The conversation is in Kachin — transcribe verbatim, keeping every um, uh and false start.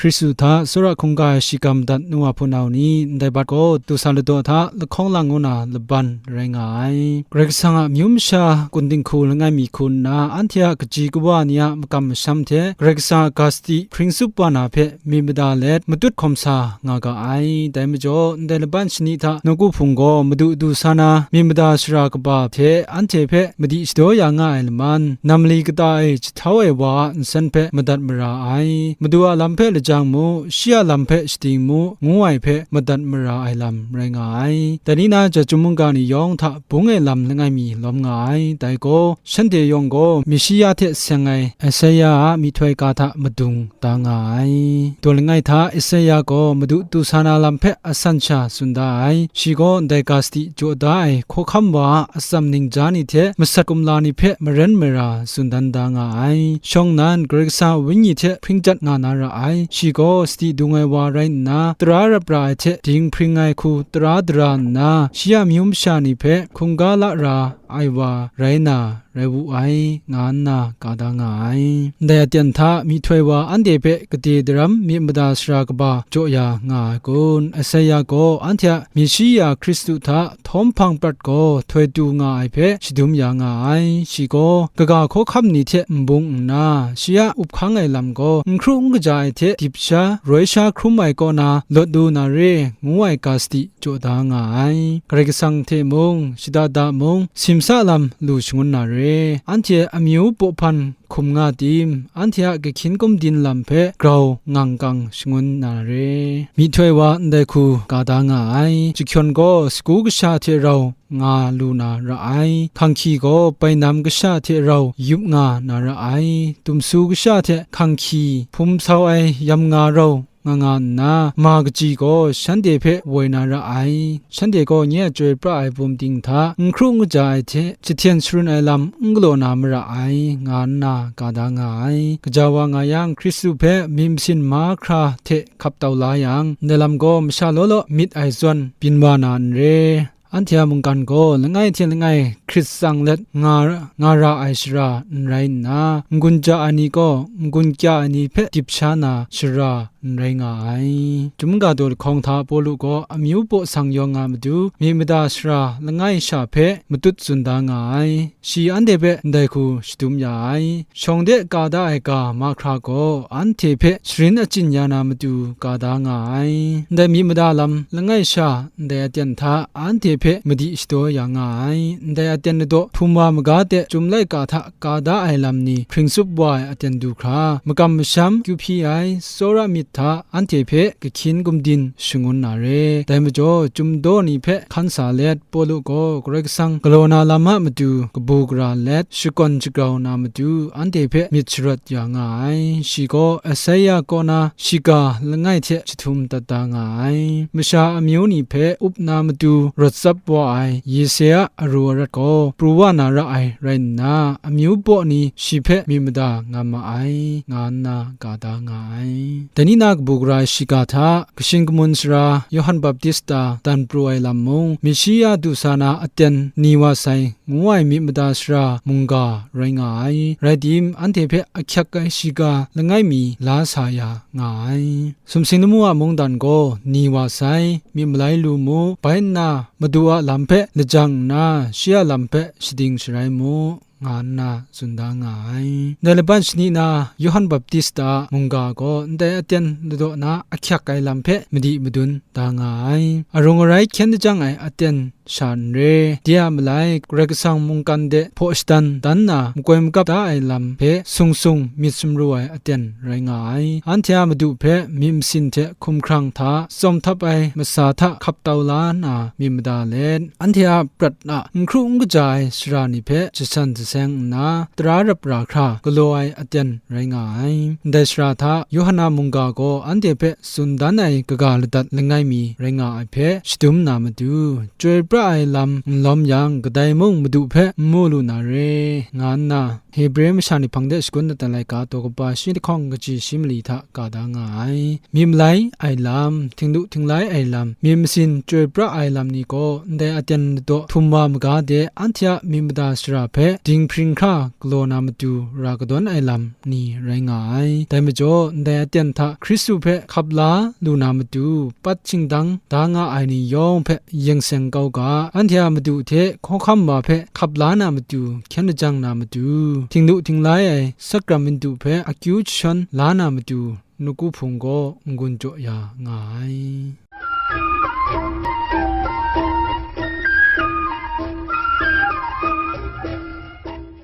Hkristu hta tsawra hkungga ai shiga madat nu wa hpunau ni, ndai bat gaw du sa ladaw hta lahkawng lang ngu na laban rai nga ai. Karai Kasang a amyu masha kun dinghku langai mi hku nna, anhte a kaji kawa ni a makam masham hte Karai Kasang a ga sadi hpring tsup wa na hpe myit mada let matut hkawm sa nga ga ai. Dai majaw, ndai laban shani hta nawku hpung gaw madu du sa na myit mada sara kaba hte anhte hpe madi shadaw ya nga ai laman, nam mali kata e jahtau ai wa a nsen hpe madat mara ai. Madu a lam hpe lajang mu, shi a lam hpe shading mu, ngu ai hpe madat mara ai lam rai nga ai. Dai ni na chyum mungga ni yawng hta bung e lam langai mi lawm nga ai. Dai gaw, shanhte yawng gaw Meshiya hte seng ai Esaia a myihtoi ga hta madung da nga ai. Daw langai hta Esaia gaw madu du sa na lam hpe asan sha tsun da ai. Shi gaw ndai ga sadi jaw da ai hkawhkam wa a atsam ningja ni hte masat kumla ni hpe maren mara tsun dan da nga ai. Shawng nnan Karai Kasang a Wenyi hte hpring jat nga na ra ai. Shi gaw sadi dung ai wa rai nna, tara rap ra ai hte dinghpring ai hku tara dara nna, shi a amyu masha ni hpe hkungga la ra ai wa rai na, rai wu ai, nga nna ka da nga ai. Ndai aten hta myihtoi wa anhte hpe gade daram myit mada sara kaba jaw ya nga ai kun? Esaia gaw anhte a Meshiya Hkristu hta htawm hpang prat gaw htoi tu nga ai hpe shadum ya nga ai. Shi gaw kaga hkawhkam ni hte n bung nna, shi a up hkang ai lam gaw n hkru n kaja ai hte dip sha, roi sha hkrum ai kaw na lawt lu na re, ngu ai ga sadi jaw da nga ai. Karai Kasang hte mung, shada da mung, simsa lam lu shangun na re, anhte amyu baw hpan hkum nga tim, anhte a kahkyin gumdin lam hpe grau ngang kang shangun na re. Myihtoi wa ndai hku ka da nga ai. Jahkyawn gaw sagu kasha hte rau nga lu na ra ai. Hkanghki gaw bainam kasha hte rau yup nga na ra ai. Dumsu kasha hte hkanghki hpum sau ai yam nga rau nga nga nna, ma kaji gaw shanhte hpe woi na ra ai. Shanhte gaw nye a chyoi pra ai bum ting hta n hkru n kaja ai hte, jahten sharun ai lam n galaw na mara ai, nga nna ka da nga ai. Gaja wa nga yang, Hkristu hpe myit masin mahkra hte hkap tau la yang, ndai lam gaw masha law law myit ai zawn byin wa na n re. Anhte a mungkan gaw langai hte langai hkrit tsang let nga, nga ra ai shara n rai nna, n-gun ja ai ni gaw n-gun kya ai ni hpe dip sha na shara n rai nga ai. Chyum ga daw lahkawng hta Pawlu gaw amyu baw sang yawng nga matu, myit mada sara langai sha hpe matut tsun da nga ai. Shi anhte hpe ndai hku shadum ya ai. Shawng de ka da ai ga mahkra gaw anhte hpe sharin achyin ya na matu ka da nga ai. Ndai myit mada lam langai sha ndai aten hta anhte hpe madi shadaw ya nga ai. Ndai aten ladaw htum wa maga de, Chyum laika hta ka da ai lam ni hpring tsup wa ai aten du hkra, makam masham kyu hpyi ai, tsawra myit hta anhte hpe kahkyin gumdin shangun na re. Dai majaw, Chyum daw ni hpe hkan sa let, Pawlu gaw Karai Kasang galaw na lam a matu kabu gara let, shakawn shagrau na matu anhte hpe myit sharawt ya nga ai. Shi gaw Esaia kaw na shiga langai hte jahtum dat da nga ai. Masha amyu ni hpe up na matu rawt tsap wa ai Yesaya aru arat gaw pru wa na ra ai rai nna, amyu baw ni shi hpe myit mada nga ma ai, nga nna ka da nga ai. Dai ni na kabu gara shiga hta, kashin kamun sara Yawhan Baptista dan pru ai lam mung, Meshiya du sa na aten ni wa sai, ngu ai myit mada sara mungga rai nga ai. Rai tim, anhte hpe ahkyak ai shiga langai mi la sa ya nga ai. Sumsing lamu a mungdan gaw ni wa sai, myit malai lu mu, bai nna Madu a lam hpe lajang nna, shi a lam hpe shading sharai mu, nga nna tsun da nga ai. Ndai laban shani na Yawhan Baptista a mungga gaw ndai aten ladaw na ahkyak ai lam hpe madi madun da nga ai. Arung arai hkyen lajang ai aten sha n re, de a malai Karai Kasang mungkan de hpaw shadan dan na, makoi makap da ai lam hpe sung sung myit sumru ai aten rai nga ai. Anhte a Madu hpe myit masin hte hkumhkrang hta tsawm htap ai masa hta hkap tau la nna myit mada let, anhte a prat a n hkru n kaja ai sara ni hpe jasan jaseng nna, tara rap ra hkra galaw ai aten rai nga ai. Ndai sara hta Yawhan a mungga gaw anhte hpe tsun dan ai kaga ladat langai mi rai nga ai hpe shadum na matu, chyoi pra ai lam n lawm yang, kadai mung Madu hpe n mu lu na re, nga nna Hebre masha ni hpang de shagun dat ai laika daw kaba shi lahkawng kaji shi mali hta ka da nga ai. Myit malai ai lam, htinglu htinglai ai lam, myit masin chyoi pra ai lam ni gaw, ndai aten ladaw htum wa maga de, anhte a myit mada sara hpe ding dinghpring hkra galaw na matu ra kadawn ai lam ni rai nga ai. Dai majaw, ndai aten hta Hkristu hpe hkap la lu na matu, pat shingdang da nga ai ni yawng hpe yeng seng kau ga, anhte a madu hte hkawhkam wa hpe hkap la na matu, hkyen lajang na matu, htinglu htinglai ai sakram madu hpe akyu jashawn la na matu, nawku hpung gaw n-gun jaw ya nga ai.